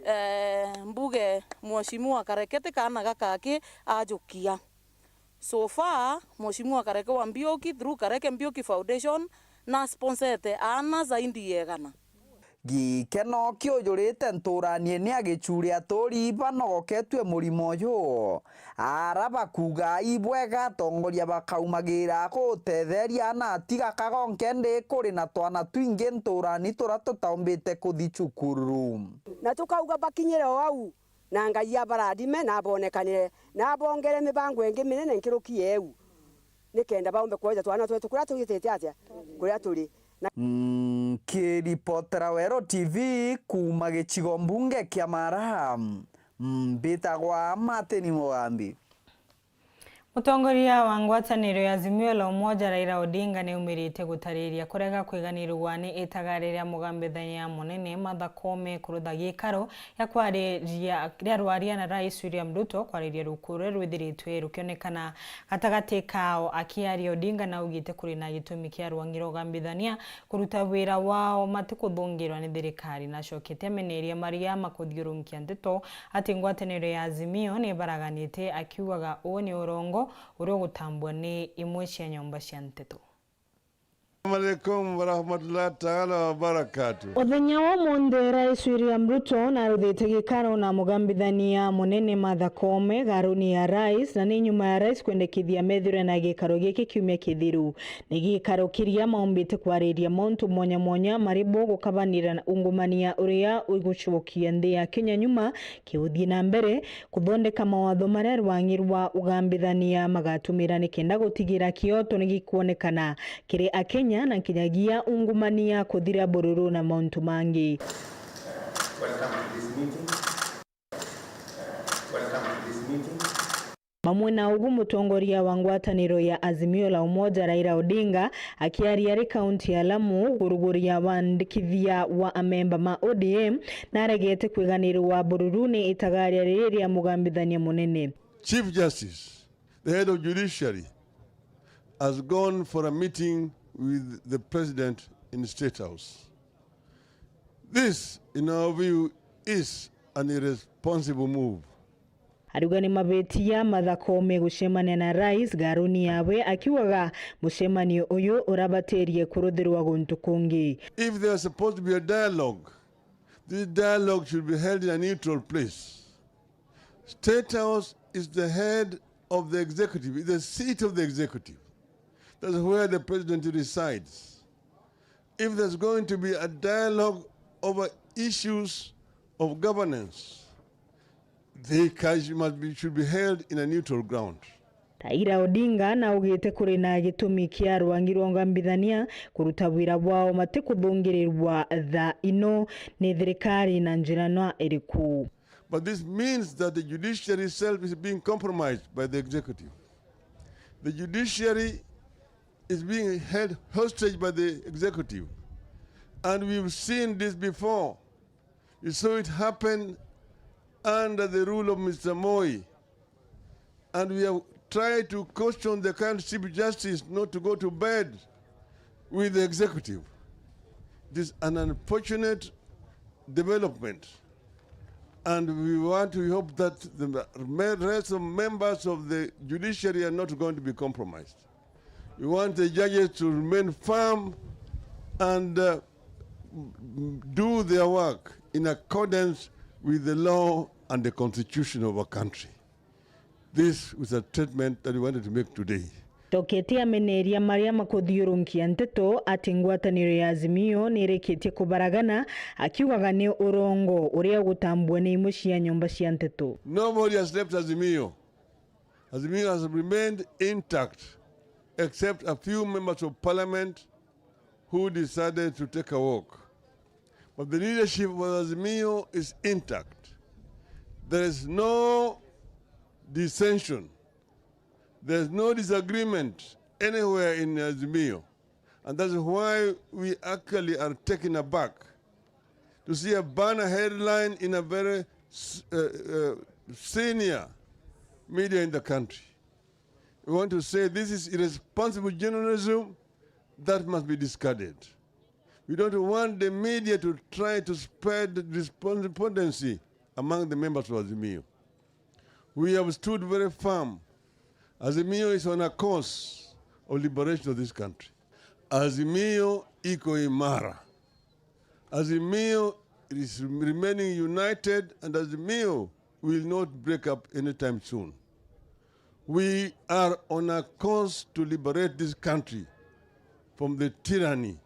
Eh, mbuge Mheshimiwa Kareke ti kaana gakaki ajukia. So far, Mheshimiwa Kareke wa Mbiuki, through Kareke Mbiuki Foundation, Na sponsete aana zaidi ya igana. Gikeno kiujurite nturanie ni agicuri aturi banogoketue murimo uyu. Ara bakuuga ibwega atongoria bakaumagira gutetheria aana atiga kagonke ndi kuri na twana twingi nturani turia tutaumbite kuthi cukuru. Na tukauga bakinyire o au, na Ngai abarathime na abonekanire na abongere mibango ingi minene nkuruki yeu, nikenda baumbe kwoja twana twetu kuria tugitite atia, kuria turi. Nkiripotera Weru T V kuuma gicigo mbunge kia Mara, mbitagwa Martin Mugambi. Mutongoria wa ngwataniro ya Azimio la Umoja Raila Odinga ni aumirite gutariria kurega kwiganirwa ni itagaria ria mugambithania munene Martha Koome kurutha gikaro ya kwariria, ria rwaria na Rais William Ruto kwariria ruku ruria rwithiritwe rukionekana gatagati kao. Akiaria, Odinga naugite kuri na gitumi kia rwangi rwa ugambithania kuruta wira wao matikuthungirwa ni thirikari. Nacokete ameneria maria makuthiurunkia nteto ati ngwataniro ya Azimio ni ibaraganite, akiugaga uu ni urongo uria ugutambua ni imwe cia nyomba cia nteto. Assalamu alaikum warahmatullahi taala wabarakatuh. Uthenya wa umunthi, Rais William Ruto naruthite gikaro na mugambithania munene Martha Koome garuni ya Rais, na ni nyuma ya Rais kwendekithia methirwe na gikaro giki kiumia kithiru. Ni gikaro kiria maumbite kwariria mauntu mwanya mwanya mari bo gukabanira na ungumania uria ugucokia nthi ya Kenya nyuma, kiuthii na mbere kuthondeka mawatho maria rwangi rwa ugambithania magatumira nikenda gutigira kioto ni gikwonekana kiri Akenya na nkinyagia ungumania kuthira bururu na mauntu mangi. Welcome to this meeting. Welcome to this meeting. Mamwe na ugu, mutongoria wa ngwataniro ya Azimio la Umoja Raila Odinga akiaria ari kaunti ya Lamu guruguria wandikithia wa amemba ma O D M naregete kwiganirwa bururu ni itagaria riri ria mugambithania munene. Chief Justice, the head of judiciary, has gone for a meeting with the president in State House. This, in our view, is an irresponsible move. Ariuga ni mabitia Martha Koome gucemania na Rais garuni yawe, akiugaga mucemanio uyu urabatirie kuruthirwa guntu kungi. If there is supposed to be a dialogue, this dialogue should be held in a neutral place. State House is the head of the executive, is the seat of the executive. That's where the president resides. If there's going to be a dialogue over issues of governance, they ca-, must be, should be held in a neutral ground. Raila Odinga naugite kuri na gitumi kia rwangi rwa ungambithania kuruta wira bwao matikuthungirirwa thaa ino ni thirikari na njira na iriku. But this means that the judiciary itself is being compromised by the executive. The judiciary is being held hostage by the executive. And we've seen this before. We saw it happen under the rule of Mister Moi. And we have tried to caution the current Chief Justice not to go to bed with the executive. It is an unfortunate development. And we want, we hope that the me-, rest of members of the judiciary are not going to be compromised. We want the judges to remain firm and, uh, do their work in accordance with the law and the constitution of our country. This was a statement that we wanted to make today. Toketi ameneria maria makuthiurunkia nteto ati ngwataniro ya Azimio nirikitie kubaragana, akiugaga ni urongo uria ugutambua ni imwe cia nyomba cia nteto. Nobody has left Azimio. Azimio has remained intact, except a few members of parliament who decided to take a walk. But the leadership of Azimio is intact. There is no dissension. There is no disagreement anywhere in Azimio. And that's why we actually are taken aback to see a banner headline in a very s-, uh, uh, senior media in the country. We want to say this is irresponsible journalism that must be discarded. We don't want the media to try to spread despondency among the members of Azimio. We have stood very firm. Azimio is on a course of liberation of this country. Azimio iko imara. Azimio is remaining united and Azimio will not break up anytime soon. We are on a course to liberate this country from the tyranny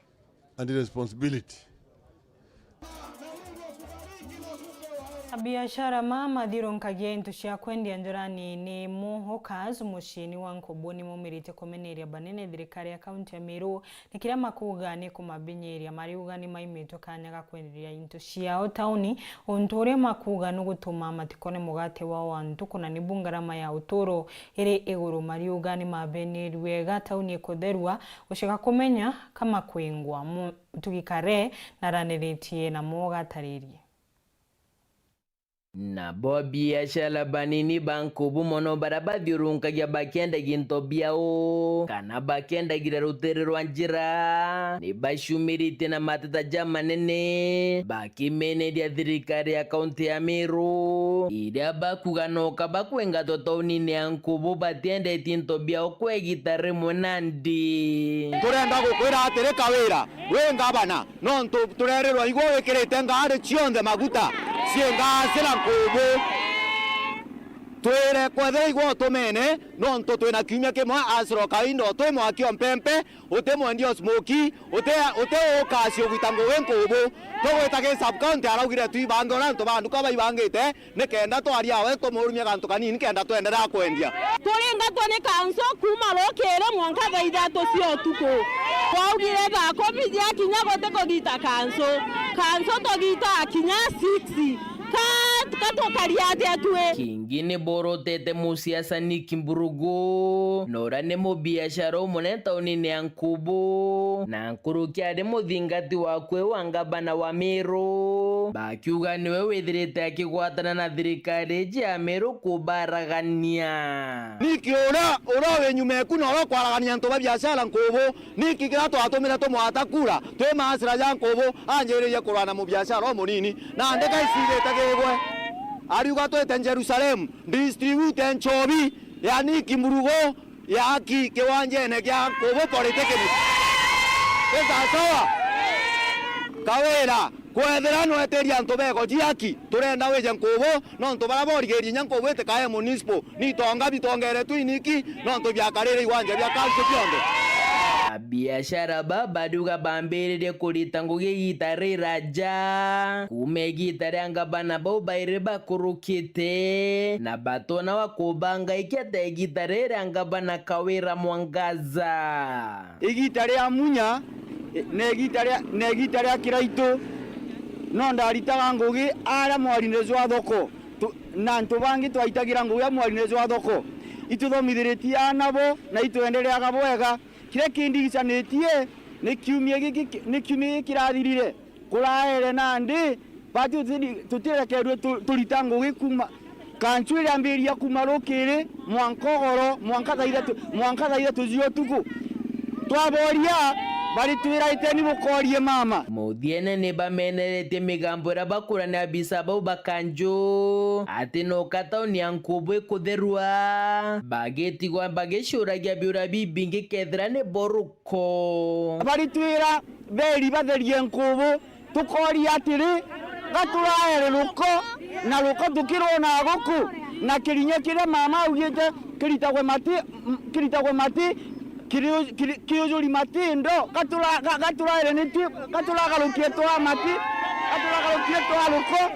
and responsibility. Abiashara ma mathiurunkagia into cia kwendia njorani ni Muhokas muciini wa Nkubu ni maumirite kumeneria banene thirikari ya kaunti ya Meru ni kiria makuuga ni kumabinyiria, mariuga ni maimitwe kanya ga kwenderia into ciao tauni, untu uria makuuga ni gutuma matikone mugate wao wa ntuku, na nibu ngarama ya uturo iri iguru. Mariuga ni mabenirue ga tauni ikutherua, gucika kumenya ka makwingwa. Mu-, Mutugi Kare naraniritie namo gataririe. Nabo biashara banini ba Nkubu mono baria bathiurunkagia bakiendagia into biao kana bakiendagira rutere rwa njira, ni baciumiritie na mateta jamanene bakimeneria thirikari ya kaunti ya Meru, iria bakuga no kaba kwengatwa taunini ya Nkubu batiendetie into biao kwa igita rimwe nandi. Turenda gukwira atiri, Kawira, wi ngavana, nontu turerirwa igwe wikirite ngari cionthe maguta ciingaasira Nkubu. Twire kwethira igwe utumene, nontu twina kiumia kimwe asiro kainda uti mwaki o mpempe, uti mwendia o smoki, uti, uti ukacia ugwita ngugi Nkubu. Tugwita ki sub county araugire twibange uria antu ba nduka baibangite, nikenda twaria we tumurumie gantu kanini kenda twenderea kwendia. Turingatwe ni kanso kuuma rukiri mwanka thaa ithatu cia utuku. Twaugire thaa kumi ciakinya guti kugita kanso. Kanso tugitaa kinya six. Ka, ka tukaria atia tui? Kingi ni borotete musiasa Nick Mburugu, na uria ni mubiashara umunene taunini ya Nkubu, na nkuruki ari muthingati wa kwi wa ngavana wa Meru, bakiuga niwe withirite akigwatana na thirikari iji ya Meru kubaragania. Niki uria, uria wi nyuma eku na uria ukwaragania antu ba biashara Nkubu? Niki kiria twatumire tumwata kura twi maasira ja Nkubu anjiririe kurwa na mubiashara umunini, na ndika icirite kigwe? Ariuga twite Jerusalem, distribute nchobi ya Nick Mburugu, ya aki kiwanjene kia Nkubu Polytechnic. Ni sawasawa? Kawira, kwethira nwetiria antu beko ji aki, turenda wije Nkubu, nontu baria borigirie inya Nkubu itikae municipal, ni itonga bitongeretwe iniki, nontu biakarire iwanja bia kansu bionthe. Abiashara ba bariuga bambiririe kurita ngugi igita riraja, kuuma igita ria ngavana bau bairi bakurukite, na batona wa kubanga ikiata igita riria ngavana Kawira Mwangaza. Igita ria munya, na igita ria, na igita ria kiraitu, no ndaritaga ngugi aria mwarine jwa thoko, tu-, na antu bangi twaitagira ngugi a mwarine jwa thoko. Ituthomithiritie aana bo, na itwendereaga bwega. Kiria kindigicanitie ni kiumia giki, ni kiumia giki kirathirire. Kuraere nandi, bati tutiri-, tutirekerue tu-, turita ngugi kuuma, kancu iriambiria kuuma rukiri mwanka ugoro, mwanka thaa ithatu, mwanka thaa ithatu cia utuku. Twaboria, baritwira, "Iteni bukorie mama." Muthiene ni bameneretie migambo iria bakurania abisa bau ba kanju, ati no ka tauni ya Nkubu ikutherua, bagitigwa bagicuragia biuria bibingi kethira ni bo ruko. Baritwira, beri batherie Nkubu, tukoria atiri, ga turaere ruko, na ruko tukirwona guku, na kirinya kiria mama augite kiritagwe mati, m-, kiritagwe mati, kiri-, kiri-, kiujuri matindo, ga tura-, ga-, ga turaere niti, ga turagarukie twa mati, ga turagarukie twa ruko.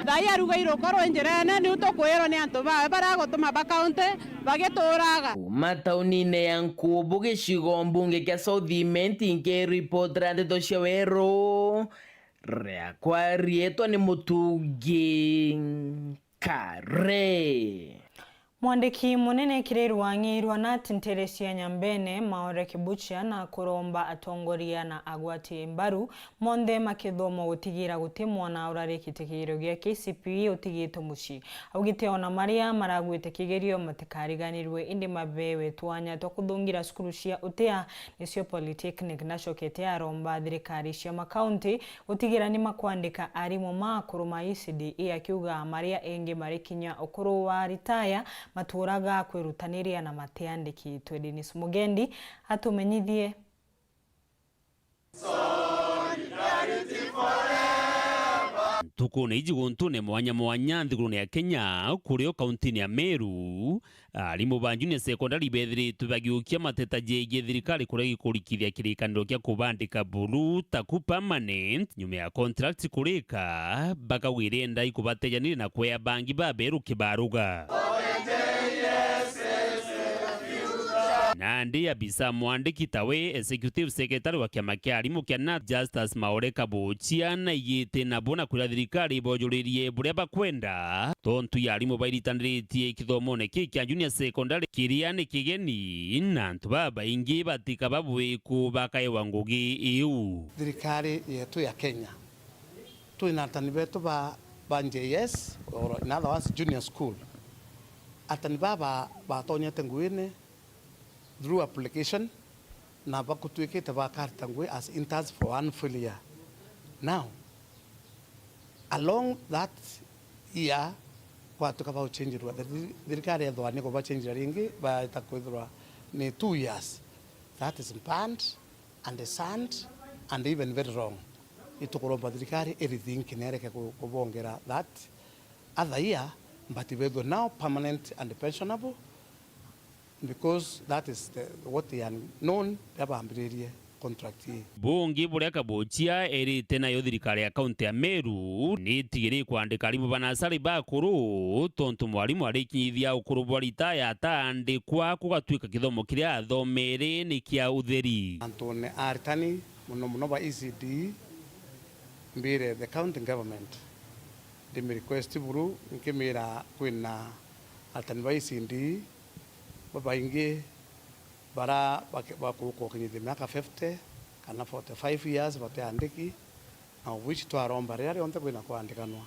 Thai aruga iruko rwi njirene, niu tukwirwo ni antu bawe baria agutuma ba kaunti, bagituraga. Kuuma taunine ya Nkubu, gicigo mbunge kia South Imenti, nkiripotera ndeto cia weru, riakwa riitwa ni Mutungi Kare. Mwandiki munene kiri rwang'i rwa nat ntere cia Nyambene, Maore Kibuchia, na kuromba atongoria na agwati mbaru monthe makithomwa gutigira guti mwana urari kitigiro gia K C P E utigitwe mucii. Augite ona maria maragwite kigerio matikariganirwe, indi mabewe twanya twa kuthungira cukuru cia utia, nicio polytechnic. Nacokete aromba thirikari cia makaunti gutigira ni makwandika arimu ma akuru ma E C D E, akiuga maria engi mari kinya ukuru wa ritaya maturaga kwirutaniria na matiandikitwe. Dennis Mugendi atumenyithie. Ntukune iji guntune mwanya mwanya nthigurune ya Kenya, kurio kauntine ya Meru, arimu ba junior secondary bethiritwe bagiukia mateta jegie thirikari kurega kurikithia kirikaniro kia kubandika buru taku permanent nyuma ya contract kurika, bakauga irenda ikubatejanire na kwea bangi baberu kibaruga. Nandi abisa mwandiki tawe executive secretary wa kiama kia arimu kia nat Justus Maore Kabuchia naigite nabo na kwira thirikari ibojuririe buria bakwenda, tontu ya arimu bairitaniritie kithomone kii kia junior secondary kiria ni kigeni, na antu babaingi batikaba bwiku bakaewa ngugi iu. Thirikari yetu ya Kenya, twina arutani betu ba, ba J S, or in other words, junior school. Arutani baba batonyete nguine through application, na bakutwikite bakarita ngui as interns for one full year. Now, along that year, kwatuka bauchenjirwa, the thir-, thirikari ethwa ni kubachenjira ringi, baeta kwithirwa ni two years. That is banned and shunned and even very wrong. Itukuromba thirikari irithink nereke ku-, kubongera that other year, but bethwe now permanent and pensionable, because that is the, what they are known, riria bambiririe contract ii. Bungi buria Kabuchia erite nayo thirikari ya kaunti ya Meru ni itigiri kwandika arimu ba nasari bakuru, tontu mwarimu arikinyithia ukuru bwa ritaya ataandikwa, kugatwika kithomo kiria athomere ni kia utheri. Antune aritani, mono mono ba E C D, mbire the county government, ndimi request buru, nkimira kwina aritani ba E C D babaingi bara bake-, bakuruka ukinyithia miaka fifty kana forty-five years batiandiki, na of which twaromba riria rionthe kwina kwandikanwa.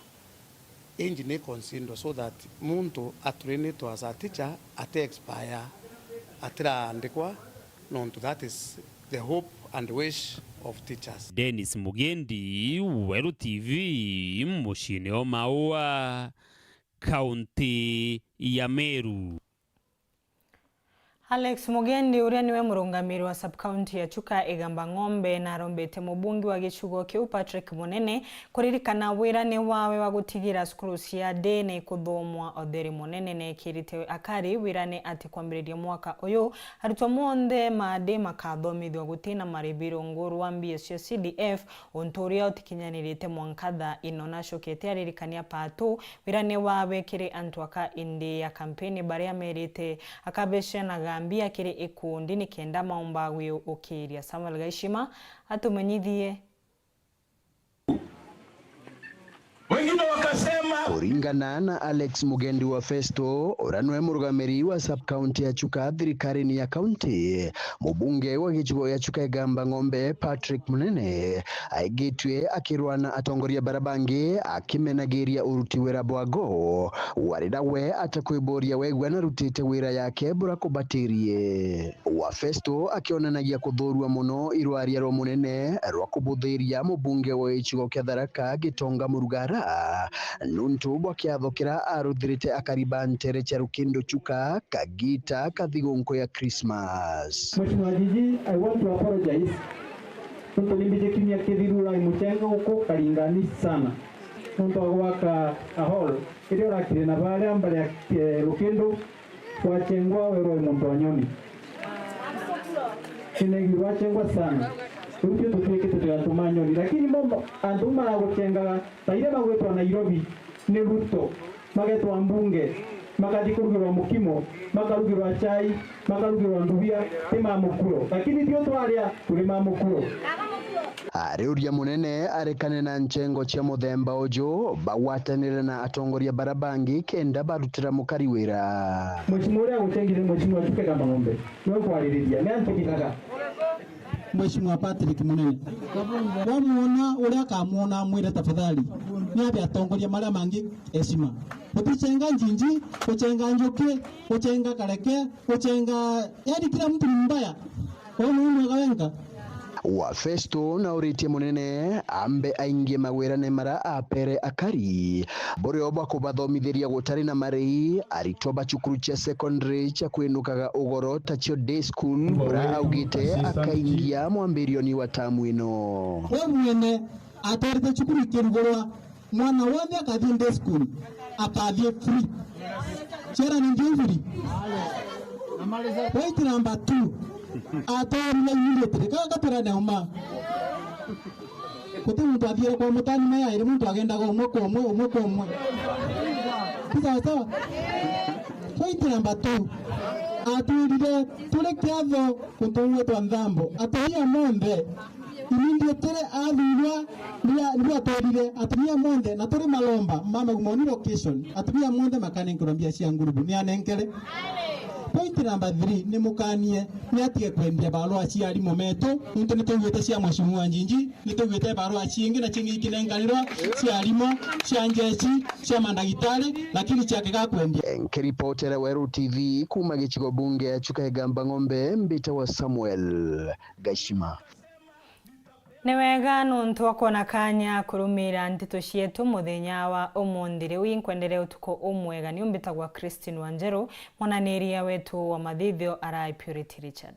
Inji ni consider so that muntu atrainitwe as a teacher ati expire, atiraandikwa, nontu that is the hope and wish of teachers. Dennis Mugendi, Weru T V, muciine o Maua, kaunti ya Meru. Alex Mugendi, uria niwe murungamiri wa sub-county ya Chuka Igamba Ng'ombe, na arombete mubunge wa gicigo kiu Patrick Munene kuririkana wirane wawe wa gutigira cukuru cia day ni ikuthomwa. Utheri Munene neekirite akari wirane ati kwambiriria mwaka uyu, arutwo monthe ma day makathomithua gutina maribi rungu rwa mbia cia C D F, untu uria utikinyanirite mwanka thaa ino. Nacokete aririkania Pato wirane wawe kiri antu aka indi ya kampeni baria merite akabecanaga mbia kiri ikundi nikenda maumba gwiukiria. Samuel Gaishima atumenyithie. Wengine wakasema. Kuringana na Alex Mugendi wa Festo, uria niwe murugamiri wa sub-county ya Chuka thirikarine ya kaunti, mubunge wa gicigo ya Chuka Igamba Ng'ombe Patrick Munene aigitue akirwa na atongoria bara bangi akimenagiria uruti wira bwa ngo, warira we atakwiboria wegua narutite wira yake burakubatirie. Wa Festo akionanagia kuthurua mono irwaria rwa munene rwa kubuthiria mubunge wa gicigo kia Tharaka Gitonga Murugara nuntu bwa kiatho kiria aruthirite akari ba ntere cia Rukindo Chuka kagita ka thigunku ya Christmas. Mheshimiwa Jiji, I want to apologize. Nontu ni mbiji kiumia kithiru urai muchenga guku Karingani sana. Nontu wa gwaka a hall, iria urakire na baria mbari ya, eh, Rukindo, gwachengwa werwa muntu wa nyoni. Kinegi gwachengwa sana. Riu tio tutwikite twi antu ma nyoni. Lakini mo, antu maraguchengaga, ta iria bagwitwa Nairobi, ni Ruto. Magetwa mbunge, makathi kurugirwa mukimo, makarugirwa chai, makarugirwa ndubia, ti ma mukuro. Lakini tio twaria, turi ma mukuro. Ariuria munene arekane na nchengo cia muthemba uju, bagwatanire na atongoria bara bangi kenda barutira mukari wira. Mheshimiwa uria aguchengire, Mheshimiwa Chuka Igamba Ng'ombe, niwe kwaririria, ni antu bigaga. Mheshimiwa Patrick Munene. Wamwona uria akamwona, amwire, "Tafadhali, ni abe atongoria maria mangi heshima." Utichenga njinji, uchenga njuki, uchenga kareke, uchenga, yani kila mtu ni mbaya. Wewe ni mwega wenka. Wa Festo nauritie munene ambe aingie mawirane mara apere akari. Burio bwa kubathomithiria gutari na marei, aritwa ba cukuru cia secondary cia kwinukaga ugoro tacio day school, bura augite akaingia mwambirioni wa tamu ino. We mwene atwarite cukuru ikirugurwa, Mwana wonthe akathii day school, akathii free. Ciana ni ndio free. Point number two. Atwarire immediately. Kaka katira neuma. Guti muntu athiire kwa mutani me airi, muntu agendaga umwe kwa umwe, umwe kwa umwe. Ni sawa sawa? Point number two. Atwirire turi kiatho guntu gugwitwa Nthambo. Atumia monthe, immediately athurwa, niwe, niwe atwirire, atumia monthe, na turi Malomba, Mama Gumoni location, atumia monthe makanenkerwa mbia cia ngurubu, ni anenkere. Point number three, ni mukanie, ni atige kwendia barua cia arimu metu, nontu ni tugwite cia Mheshimiwa Njinji, ni tugwite barua ciingi na ciingi ikinenkanirwa, cia arimu, cia njeshi, cia mandagitari, lakini ciake gakwendia. Nkiripotera Weru T V kuuma gicigo bunge ya Chuka Igamba Ng'ombe, mbitawa Samuel Gashima. Ni wega nontu wa kwona kanya kurumira nteto cietu muthenya wa umunthi. Riu inkwendere utuku umwega. Niu mbitagwa Christine Wanjeru, mwananiria wetu wa mathithio arai Purity Richard.